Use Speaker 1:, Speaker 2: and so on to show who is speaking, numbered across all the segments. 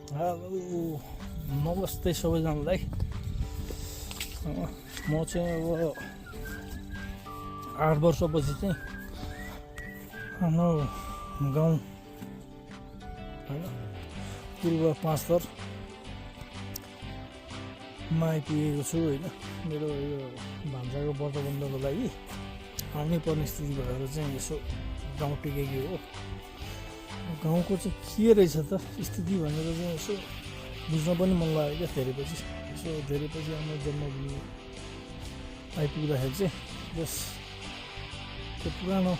Speaker 1: Hello नमस्ते सबैजनालाई। म चाहिँ अब 8 वर्षपछि चाहिँ हाम्रो गाउँ होइन पूर्व पाँचथरमा आइपुगेको छु होइन। मेरो यो भान्साको व्रतबन्धको लागि आउनै पर्ने स्थिति भएर चाहिँ यसो गाउँ टेकेको हो। गाउँको चाहिँ के रहेछ त स्थिति भनेर चाहिँ यसो बुझ्न पनि मन लाग्यो क्या। धेरै पछि आफ्नो जन्मभूमि आइपुग्दाखेरि चाहिँ जस त्यो पुरानो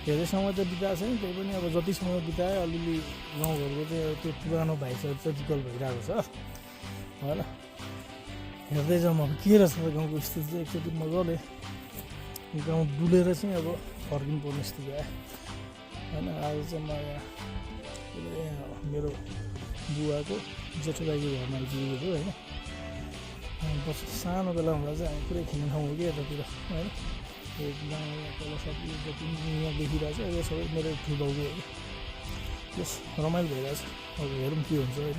Speaker 1: धेरै समय त बिताएको छैन, त्यही पनि अब जति समय बितायो अलिअलि गाउँघरको चाहिँ त्यो पुरानो भाइसहरू चाहिँ विकल भइरहेको छ होइन। हेर्दै जाउँ अब के रहेछ त गाउँको स्थिति चाहिँ। एकचोटि मजाले गाउँ डुलेर चाहिँ अब फर्किनु पर्ने स्थिति आयो होइन। आज चाहिँ म यहाँ मेरो बुवाको जेठो दाइको घरमा आइपुगेको छु होइन। सानो बेला हुँदा चाहिँ हामी पुरै खेल्ने ठाउँ हो कि यतातिर होइन। यो गाउँ तल सबै जति यहाँ देखिरहेको छ यो सबै मेरो ठुलोबाउको हो कि। यस रमाइलो भइरहेछ। अब हेरौँ के हुन्छ होइन।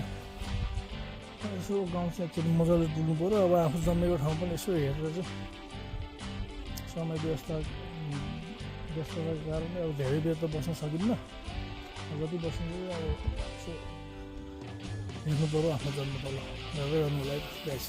Speaker 1: यसो गाउँ चाहिँ एकचोटि मजाले डुल्नु पऱ्यो। अब आफू जन्मेको ठाउँ पनि यसो हेरेर चाहिँ समय व्यस्तताको कारणले अब धेरै बेर त बस्न सकिन्न। जति बस्नु अब यसो हेर्नु पऱ्यो आफ्नो जन्म तल हेर्दै गर्नुलाई गाइस।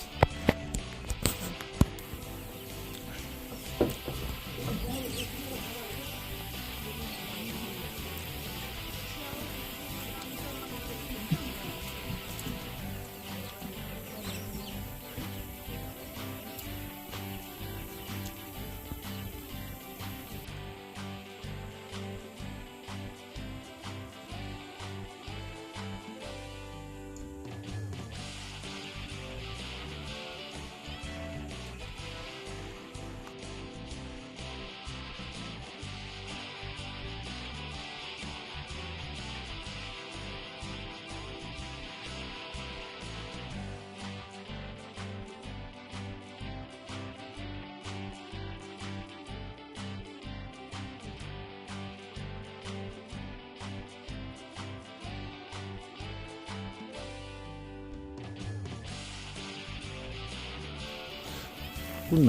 Speaker 1: कुन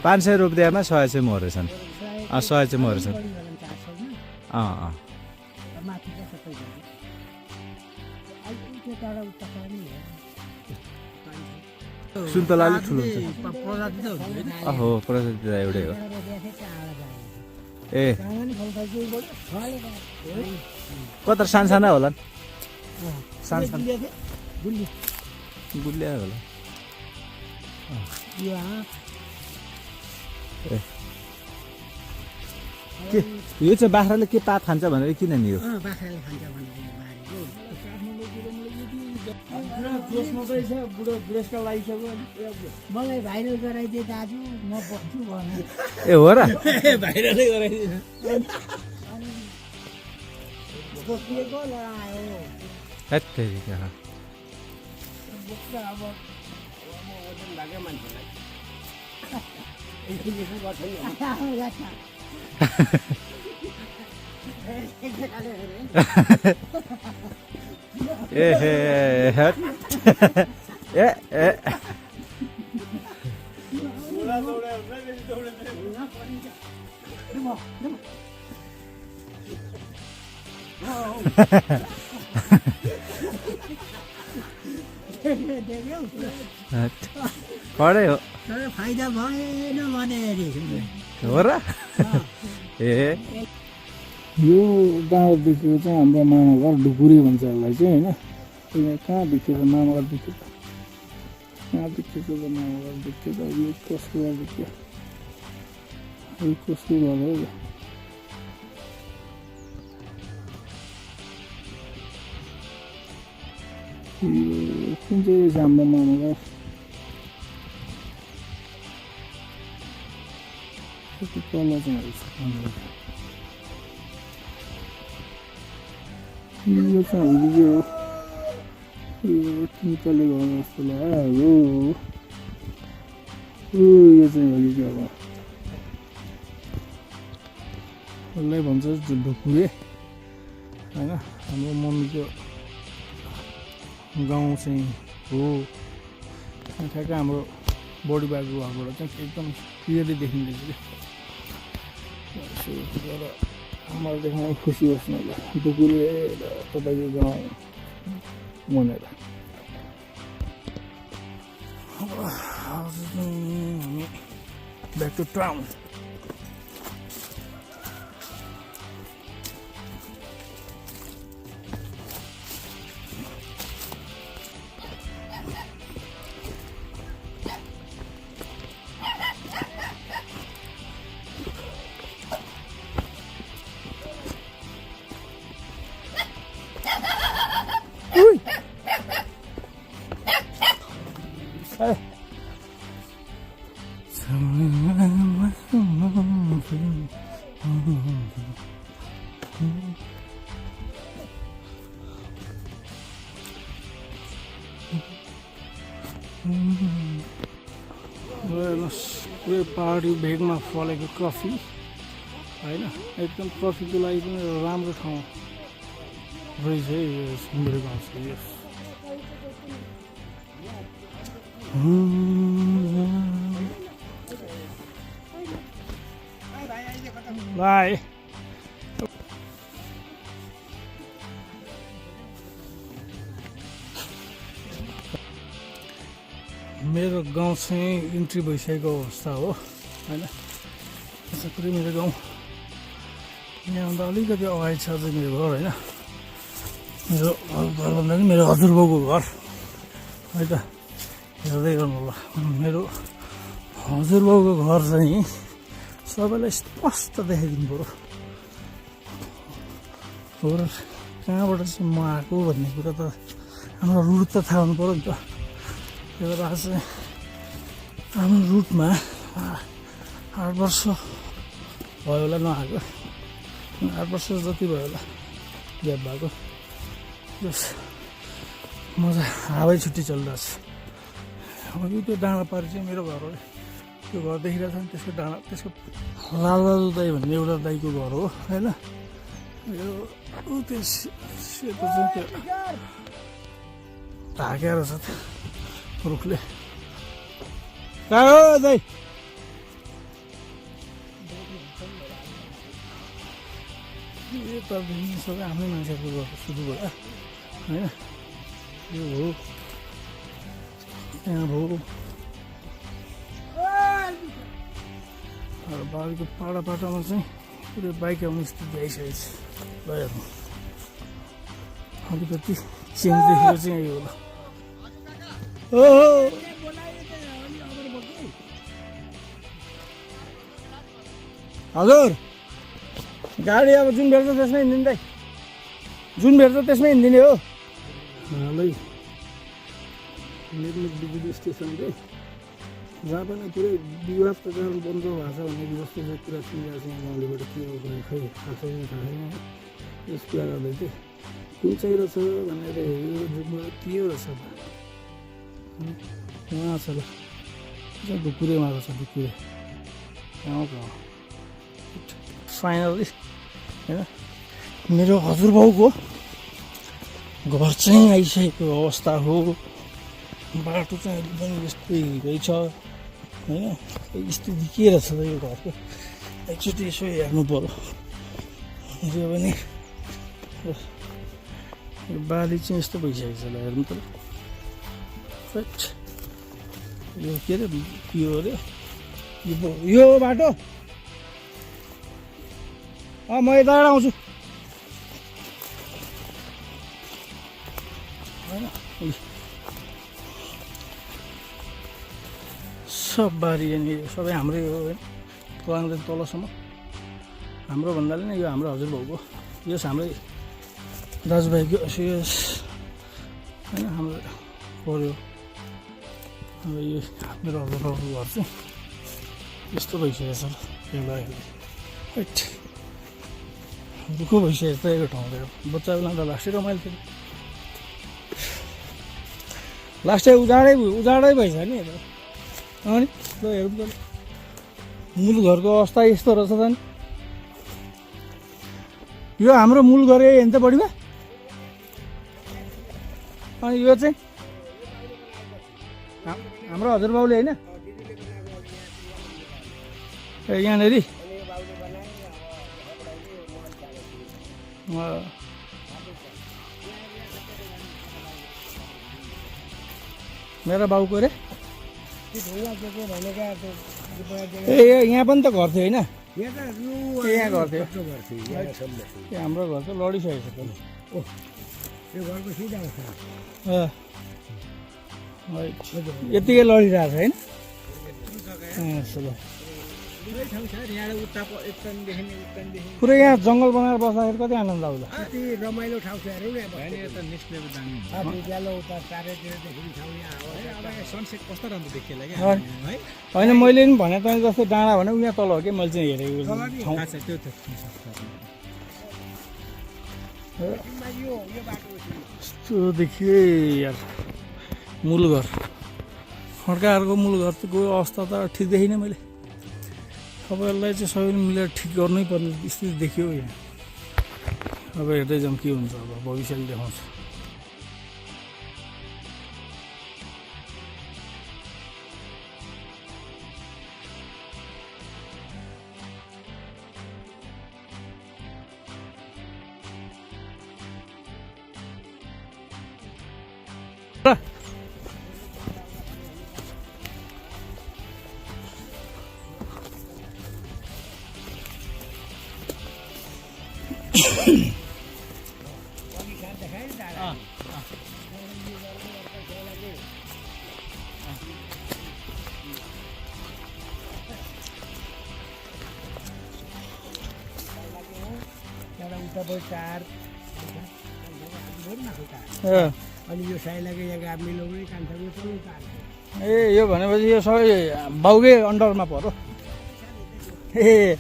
Speaker 2: 500 रुपियाँमा 100 चाहिँ मरेछन्। 100 चाहिँ मरेछन्। सुन्तलाले ठुलो हुन्छ। अहो प्रजाति त एउटै हो। ए कता सानसाना होला गुलिया होला। के यो चाहिँ बाख्राले के पात खान्छ भनेर किन नि यो
Speaker 3: मलाई भाइरल गराइदिए दाजु म बस्छु भने।
Speaker 2: ए हो र
Speaker 1: भाइरलै गराइदिनु
Speaker 3: बोकिएको लडायो अब वजन लाग्यो मान्छेलाई।
Speaker 2: ए कडै हो
Speaker 3: फाइदा भएन भने
Speaker 2: हो र। ए
Speaker 1: यो गाउँ देखेको चाहिँ हाम्रो मामा घर ढुकुरी भन्छ यसलाई चाहिँ होइन। कहाँ देखियो मामा घर देखियो कहाँ देखिएको त मामा घर देखियो त। यो कसको घर देखियो यो कसको घर हो यो। कुन चाहिँ रहेछ हाम्रो मामा घर। तल चाहिँ यो चाहिँ हुर्कियो यो तिनतले घर जस्तो लाग्यो। यो चाहिँ हुर्कियो अब उसलाई भन्छ ढुकुरे होइन। हाम्रो मम्मीको गाउँ चाहिँ हो। ठ्याक्क हाम्रो बडी बागको घरबाट चाहिँ एकदम क्लियरली देखिँदैछ कि आमाले देख्न खुसी होस् न ढुकुरे तपाईँको गाउँ भनेर। हामी ब्याक टु टाउन। Hey. पुरै पहाडी भेगमा फलेको कफी होइन, एकदम कफीको लागि पनि राम्रो ठाउँ रहेछ है यो मेरो गाउँ चाहिँ। यस बाई। मेरो गाउँ चाहिँ इन्ट्री भइसकेको अवस्था हो होइन। यसो पुरै मेरो गाउँ यहाँभन्दा अलिकति अगाडि छ चाहिँ मेरो घर होइन। मेरो घरभन्दा पनि मेरो हजुरबाउको घर है त। हेर्दै गर्नु होला, मेरो हजुरबाउको घर चाहिँ सबैलाई स्पष्ट देखाइदिनु पऱ्यो। हो र कहाँबाट चाहिँ म आएको भन्ने कुरा त हाम्रो रुट त थाहा हुनु पऱ्यो नि त। त्यो भएर आज चाहिँ हाम्रो रुटमा 8 वर्ष भयो होला नआएको, 8 वर्ष जति भयो होला ग्याप भएको। जस मजा हावै छुट्टी चलिरहेछ। अघि त्यो डाँडा पारि चाहिँ मेरो घर हो। त्यो घर देखिरहेको छ नि, त्यसको डाँडा, त्यसको लालदाजु दाई भन्ने एउटा दाईको घर हो होइन। यो त्यो सेतो चाहिँ त्यो ढाकेर छ त्यो रुखले। कहाँ हो दाई? यो त सबै आफ्नै मान्छेको घर सुरु भयो होइन। यो हो यहाँ भयो बारीको पाडा पाटामा चाहिँ पुरै बाइक आउने स्थिति आइसकेको छ। भइहाल्नु अलिकति चेन्ज देखेको चाहिँ यही होला। हजुर गाडी अब जुन भेट्छ त्यसमै हिँडिदिनु दाइ, जुन भेट्छ त्यसमै हिँडिदिने हो। हालै मेरिट बिजुली स्टेसन रे जहाँ पनि पुरै विवाद प्रचार बन्द भएको छ भन्ने जस्तो चाहिँ कुरा सुनिरहेको छ। गाउँलेबाट के हो भने खै थाहा छैन यस कुरा गर्दै चाहिँ कुन चाहिँ रहेछ भनेर हेरेर के रहेछ उहाँ छ ल ढुकुरे माएको छ। ढुकुरे कहाँ फाइनली होइन मेरो हजुरबाउको घर चाहिँ आइसकेको अवस्था हो। बाटो चाहिँ एकदम यस्तै रहेछ होइन। स्थिति के रहेछ त यो घरको एकचोटि यसो हेर्नु पऱ्यो। त्यो पनि बाली चाहिँ यस्तो भइसकेको छ ल हेर्नु त। यो के अरे यो अरे यो बाटो म यताबाट आउँछु होइन। सब बारी यहाँनिर सबै हाम्रै हो होइन। तलदेखि तलसम्म हाम्रो भन्नाले नै यो हाम्रो हजुरबाउको, यस हाम्रै दाजुभाइको यस होइन हाम्रो पऱ्यो। अब यो मेरो हजुरबाउको घर चाहिँ यस्तो भइसकेको छ ल। हेट दुःख भइसकेको त यो ठाउँ थियो। बच्चा बेला त लास्टै रमाइलो थियो। लास्टै उजाडै भइसक्यो नि अनि ल हेरौँ त मूल घरको अवस्था यस्तो रहेछ त नि यो हाम्रो मूल गरे हेर्नु त बढीमा अनि यो चाहिँ हाम्रो हजुरबाउले होइन ए यहाँनिर मेरो बाउको रे ए यहाँ पनि त घर थियो होइन यहाँ घर थियो हाम्रो घर त लडिसकेको छ यतिकै लडिरहेको छ होइन पुरै यहाँ जङ्गल बनाएर बस्दाखेरि कति आनन्द आउँला
Speaker 3: कति रमाइलो ठाउँ छ हेरौँ न
Speaker 2: सनसेट कस्तो राम्रो देखिएला क्या
Speaker 1: होइन मैले पनि भने तपाईँ जस्तो डाँडा भने यहाँ तल हो कि मैले चाहिँ हेरेको ठाउँ यस्तो देखियो यार मूल घर खड्काहरूको मूल घरको अवस्था त ठिक देखिनँ मैले तपाईँहरूलाई चाहिँ सबैले मिलेर ठिक गर्नै पर्ने स्थिति देखियो यहाँ अब हेर्दै जाउँ के हुन्छ अब भविष्यले देखाउँछ
Speaker 3: अनि यो साइलाको यहाँ गाब्ने लोग्ने कान्छाको चल्नु तार
Speaker 1: ए यो भनेपछि यो सबै बाउकै अन्डरमा पर्यो ए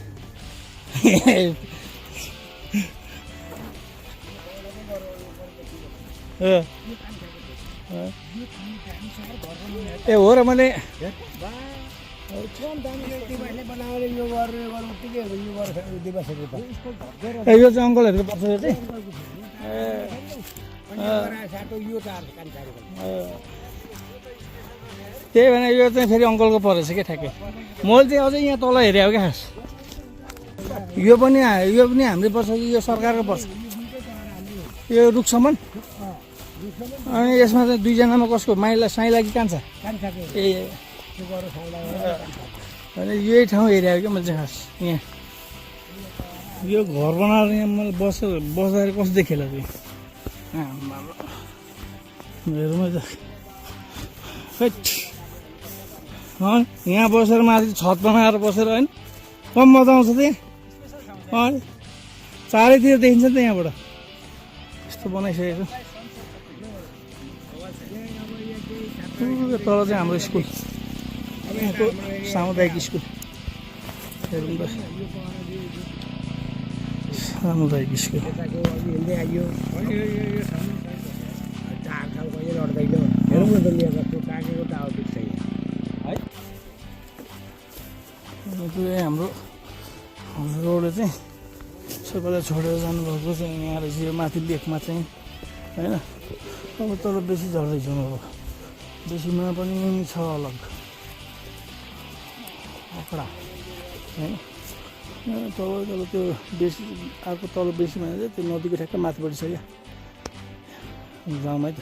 Speaker 1: ए हो र मैले
Speaker 3: बनाउने यो गरेर उत्तिकै यो गरेर दिवसहरू त
Speaker 1: यो चाहिँ अङ्कलहरूको पर्छ यो चाहिँ
Speaker 3: साटो यो तार कान्छाको
Speaker 1: त्यही भने यो चाहिँ फेरि अङ्कलको परेछ क्या ठ्याक्कै मैले चाहिँ अझै यहाँ तल हेरेँ हो क्या खास यो पनि हाम्रै पर्छ कि यो सरकारको पर्छ यो रुखसम्म अनि यसमा चाहिँ दुईजनामा कसको माइला साइला कि कान्छा ए अनि यही ठाउँ हेरेँ हो क्या मैले चाहिँ खास यहाँ यो घर बनाएर यहाँ मैले बस्दाखेरि कस्तो देखेला चाहिँ हेरौँ त यहाँ बसेर माथि छत बनाएर बसेर होइन कम मजा आउँछ त यहाँ चारैतिर देखिन्छ नि त यहाँबाट यस्तो बनाइसकेको तल चाहिँ हाम्रो स्कुल यहाँको सामुदायिक स्कुल हेरौँ त सामुदायिक स्कुल
Speaker 3: हिँड्दै आइयो चार ठाउँ कहिले लड्दैन हेरौँ न त लिएर त्यो काटेको टावर ठिक छ
Speaker 1: है हाम्रो रोडले चाहिँ सबैलाई छोडेर जानुभएको चाहिँ यहाँ रहेछ यो माथि लेकमा चाहिँ होइन अब तल बेसी झर्दैछौँ अब बेसीमा पनि छ अलग अकडा होइन तल त्यो बेसी अर्को तल बेसी भने चाहिँ त्यो नदीको ठ्याक्क माथिपट्टि छ क्या जाउँ है त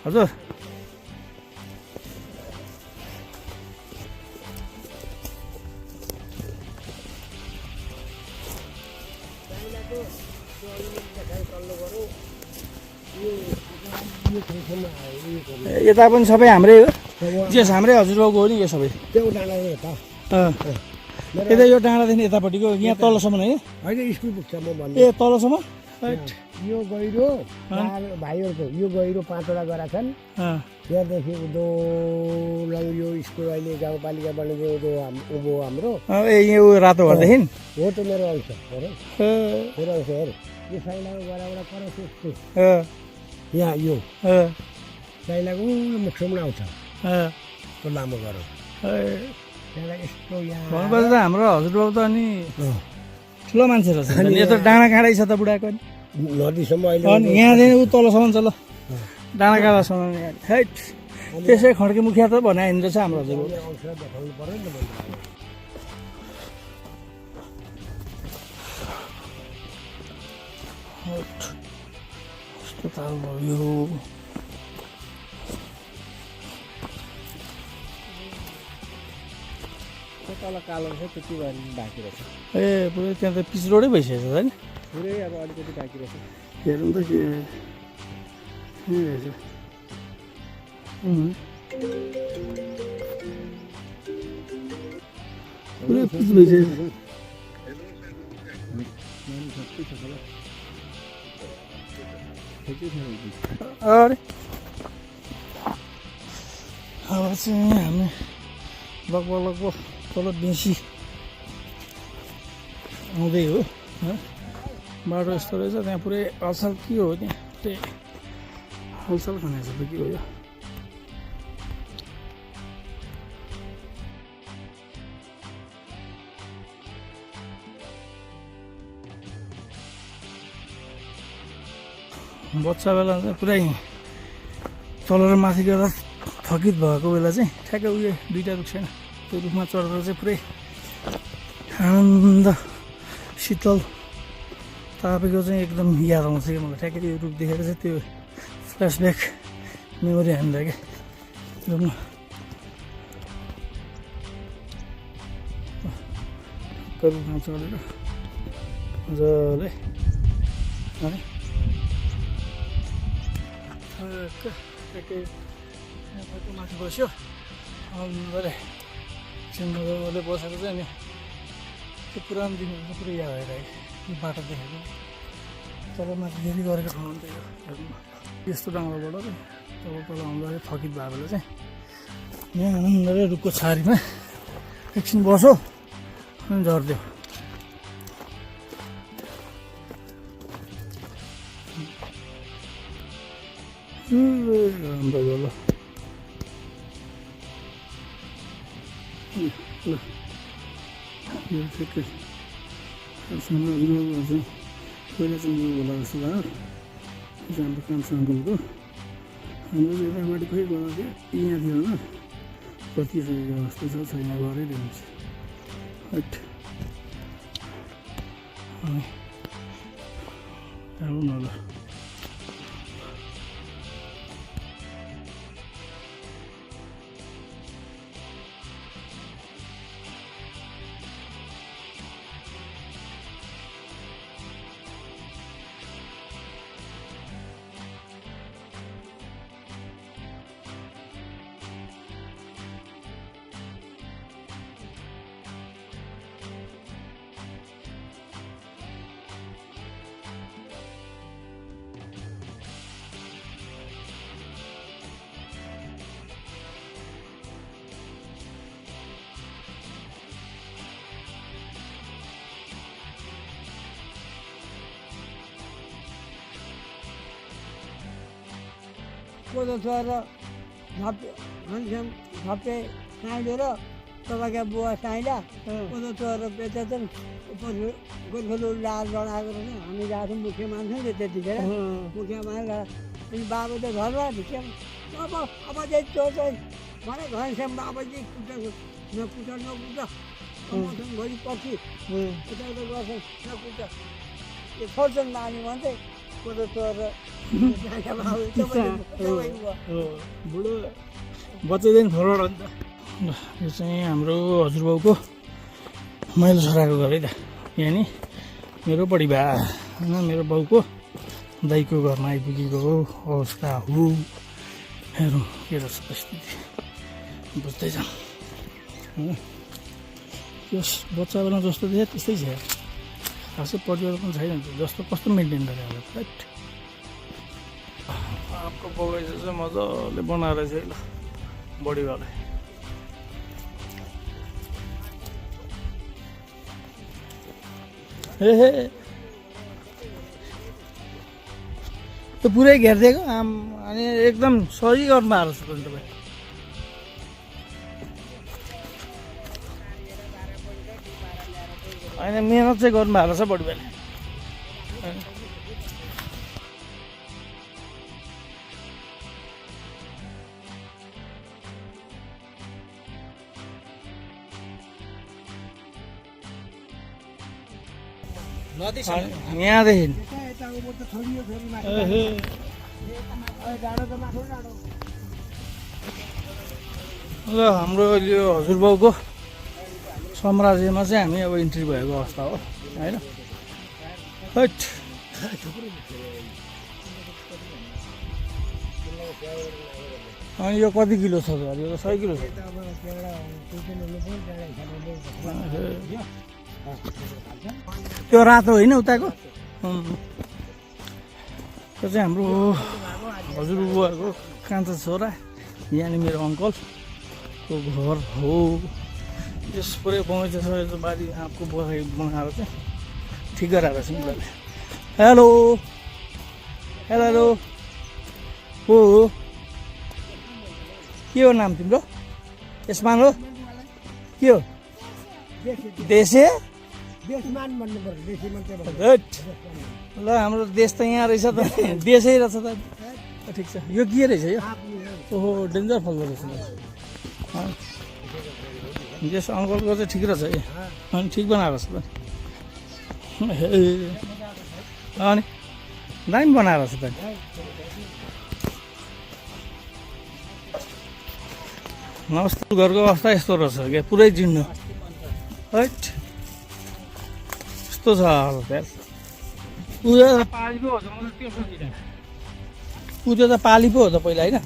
Speaker 1: हजुर यता पनि सबै हाम्रै हो जे हाम्रै हजुरबाउको हो नि यो सबै
Speaker 3: त्यो डाँडा
Speaker 1: यता यो डाँडादेखि यतापट्टिको यहाँ तलसम्म है
Speaker 3: होइन स्कुल पुग्छ म भन्छु
Speaker 1: ए तलसम्म
Speaker 3: यो गहिरो भाइहरूको यो गहिरो 5 वटा गरा छन् त्यहाँदेखि उँधो यो स्कुल अहिले गाउँपालिका बनेको उँभो हाम्रो
Speaker 1: ए यो रातो घरदेखि
Speaker 3: हो त मेरो अंश हेर मेरो अंश हेर यो साइलाको गराबाट कराउँछु यहाँ यो साइलाको मुखसम्म आउँछ त्यो लामो गरौँ त्यसलाई यस्तो यहाँ
Speaker 1: भन्नुपर्छ त हाम्रो हजुरबाउ त अनि ठुलो मान्छे रहेछ नि। यो त डाँडा काँडै छ त बुढाको नि।
Speaker 3: नदीसम्म अहिले
Speaker 1: अनि यहाँदेखि ऊ तलसम्म छ ल डाँडा काँडासम्म हैट त्यसै खड्के मुखिया त भने हिँड्दैछ हाम्रो हजुरबाउ।
Speaker 3: अवसर देखाउनु पर्यो नि त मैले।
Speaker 1: कस्तो ताल भयो
Speaker 2: तल कालो छ त्यति भएर बाँकी रहेछ
Speaker 1: ए पुरै त्यहाँ त पिच रोडै भइसकेको छ नि।
Speaker 2: पुरै अब अलिकति बाँकी रहेछ
Speaker 1: हेरौँ त के रहेछ पुरै पिच भइसकेको अरे अब चाहिँ हामी लगभग तल बेसी आउँदै हो बाटो यस्तो रहेछ त्यहाँ पुरै असल के हो त्यहाँ पुरै हलचल खाने छ के हो यो बच्चा बेला चाहिँ पुरै तल र माथि गर्दा थकित भएको बेला चाहिँ ठ्याक्कै उयो दुईवटा रुख छैन त्यो रुखमा चढेर चाहिँ पुरै आनन्द शीतल तापेको चाहिँ एकदम याद आउँछ कि मलाई ठ्याक्कै त्यो रुख देखेर चाहिँ त्यो फ्ल्यासब्याक मेमोरी हामीलाई क्या रुखमा रुखमा चढेर मजाले है ठ्याक्कै माथि बस्यो मजाले चिन्नुले बसेर चाहिँ अनि त्यो पुरानो दिनहरू चाहिँ पुरै याद आइरहेको यो बाटो देखेको तल माथि धेरै गरेको ठाउँ त यो यस्तो डाँडाबाट तल आउँदाखेरि थकित भयो बेला चाहिँ यहाँ आनन्दले रुखको छारीमा एकछिन बस्यो अनि झर्दियो राम्रो भयो ल यो ठिकै पहिला चाहिँ यो होला जस्तो भयो हाम्रो कान्छो अङ्कलको हाम्रो चाहिँ यतापट्टि खोइ गएको थियो यहाँ थियो होइन कति जस्तो छ छैन गरेर हुन्छ हट आउनु न ल
Speaker 3: कोदो छोएर झप्पे साइडो र तपाईँका बुवा साइडा कोदो छोएर बेचेछन् गोर्खेलो लाल लडाएको रहेछ हामी गएको थियौँ मुखिया मान्छौँ नि त्यतिखेर मुखिया मान्छे अनि बाबु त घरमा ढिक्या अब चाहिँ चोर चाहिँ भने घरसम्म बाबाजी नकुट भोलि पछि यताउता गर्छन् नकुट यो छोड्छन् नानी भन्दै कोदो छोएर
Speaker 1: बुढो बच्चैदेखि छोराड हो नि त यो चाहिँ हाम्रो हजुरबाउको मैलो छोराको घर है त यहाँ नि मेरो परिवार होइन मेरो बाउको दाइको घरमा आइपुगेको हो अवस्था हो हेरौँ के रहेछ परिस्थिति बुझ्दै जाउँ यस बच्चा बेला जस्तो थियो त्यस्तै छ खासै परिवार पनि छैन जस्तो कस्तो मेन्टेन गरेर राइट आँपको बगैँचा चाहिँ मजाले बनाएर चाहिँ ल बढीवाला हे त्यो पुरै घेरिदिएको आम अनि एकदम सही गर्नु भएको छ तपाईँ होइन मेहनत चाहिँ गर्नुभएको छ बडीले यहाँदेखि ल हाम्रो यो हजुरबाउको साम्राज्यमा चाहिँ हामी अब इन्ट्री भएको अवस्था हो होइन हैट अनि यो कति किलो छ त यो त 100 किलो छ त्यो रातो होइन उताको त्यो चाहिँ हाम्रो हजुरबाउको कान्छा छोरा यहाँनिर मेरो अङ्कलको घर हो यस पुरै बगैँचा छ यो बारी आँपको बनाएर चाहिँ ठिक गराएर छ उनीहरूले हेलो हेलो हो के हो नाम तिम्रो यसमान हो के हो देशे ल हाम्रो देश त यहाँ रहेछ त देशै रहेछ त ठिक छ यो के रहेछ यो ओहो डेन्जर फल्दो रहेछ यस अङ्कलको चाहिँ ठिक रहेछ है अनि ठिक बनाएको छ त अनि दामी बनाएको छ त नमस्ते घरको अवस्था यस्तो रहेछ क्या पुरै जिन्नु हैट यस्तो छ हालत यार पूजा त पाली पो हो त म त त्यो सोचिरहेँ पूजा त पाली पो हो त पहिला होइन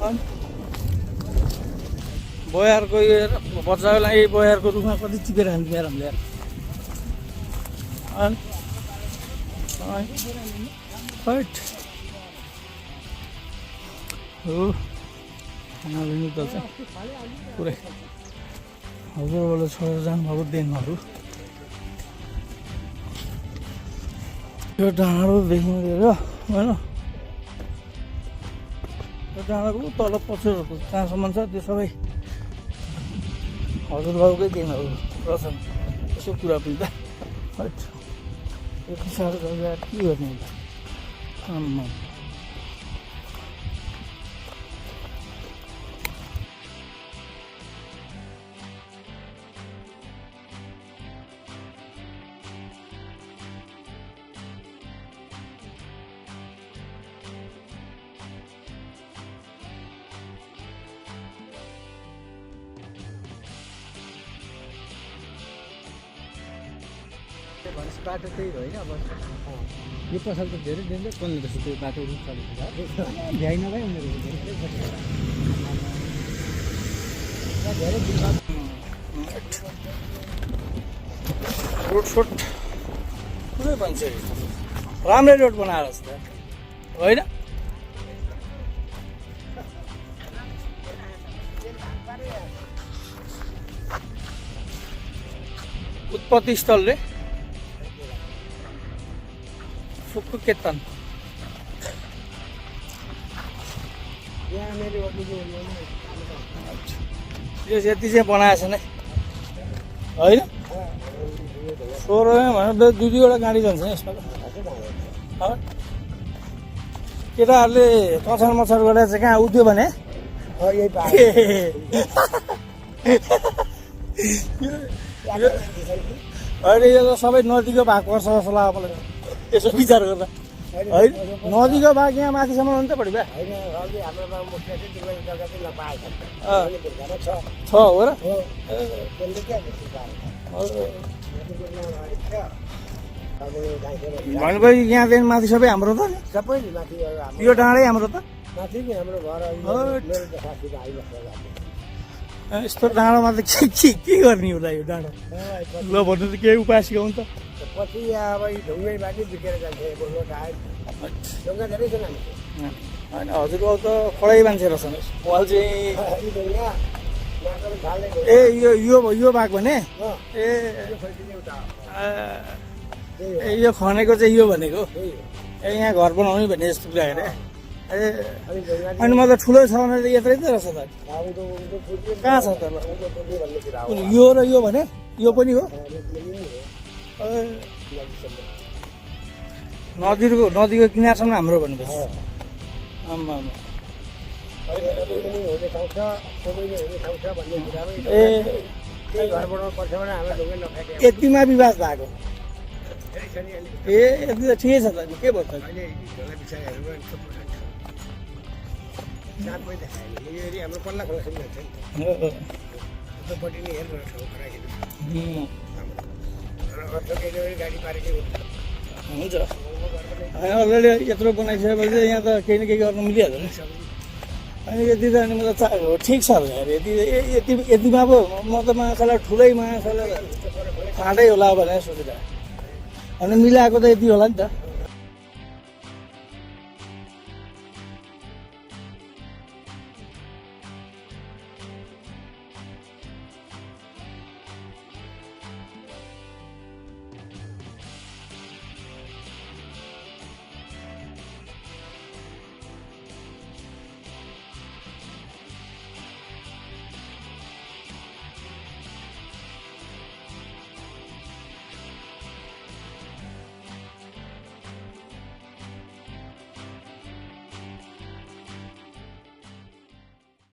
Speaker 1: अनि बयारको यो बच्चालाई बयारको रुखमा कति टिपेर खान्छ यार हामीले अनि हैट हो खाना लिनु त पुरै हजुरबाउले छोडेर जानुभएको दिनहरू यो डाँडोदेखि लिएर होइन यो डाँडाको तल पछिल्लो कहाँसम्म छ त्यो सबै हजुरबाउकै दिनहरू रहेछन् यसो कुरा पनि त यति साह्रो जग्गा के गर्ने आम्मा
Speaker 2: बाटो त्यही होइन अब यो पसल त धेरै डेन्जर बन्ने रहेछ त्यो बाटो रुट भ्याइ नभए
Speaker 1: रोड सोड पुरै बनिसकेको छ राम्रै रोड बनाएर छ त होइन उत्पत्ति स्थल रे फुक्कु केतन यो यति चाहिँ बनाएको छैन होइन 16 भनेर दुई दुईवटा गाडी जान्छ यसमा केटाहरूले कछाड मछाड गरेर चाहिँ कहाँ उठ्यो भने अहिले यो त सबै नदीको भाग पर्छ जस्तो लाग्यो मलाई यसो विचार गर्दा है नदीको भाग यहाँ माथिसम्म हुन्छ बढी भए छ हो र भनेपछि यहाँदेखि माथि सबै हाम्रो त
Speaker 3: सबै
Speaker 1: यो डाँडै हाम्रो त
Speaker 3: माथि नै हाम्रो घर
Speaker 1: यस्तो डाँडोमा त के गर्ने होला यो डाँडो ल भन्नु त केही उपाय सिकाउनु त
Speaker 3: पछि अब ढुङ्गै बाटो बिकेर जान्छ ढुङ्गा धेरै छन्
Speaker 1: होइन हजुरबाउ त खडै मान्छे रहेछन् उहाँ चाहिँ ए यो भाग भने ए यो खनेको चाहिँ यो भनेको ए यहाँ घर बनाउने भन्ने जस्तो कुरा अरे ए अनि मतलब ठुलो छ भने त यत्रै त रहेछ त कहाँ छ त ल कुन यो र यो भने यो पनि हो ए, नदीको किनारसम्म हाम्रो भनेपछि आम्मा आम्मा।
Speaker 2: हुने ठाउँ छ सबैले हुने ठाउँ छ भन्ने कुरामै
Speaker 1: ए
Speaker 2: त्यही घर बनाउनु पर्छ भने हाम्रो ढुङ्गा नफ्याँके
Speaker 1: यतिमा विवाद भएको
Speaker 2: धेरै छ नि अलिक
Speaker 1: ए यति त ठिकै छ त अनि के भयो त
Speaker 2: अहिले ढोला बिसाहरू पनि थुप्रो छ सात पनि देखाएन यो एरिया हाम्रो पल्ला खोलासम्म जान्छ नि त उतापट्टि नै हेर्नु ठाउँ राखेको छ र अर्को केही गाडी पारेकै
Speaker 1: हुन्छ अलरेडी यत्रो बनाइसकेपछि यहाँ त केही न केही गर्नु मिलिहाल्छ नि अनि यति त अनि मतलब ठिक छ यार यति यति यतिमा पो म त माछालाई ठुलै माछालाई फाँटै होला भनेर सोचिरहेको अनि मिलाएको त यति होला नि त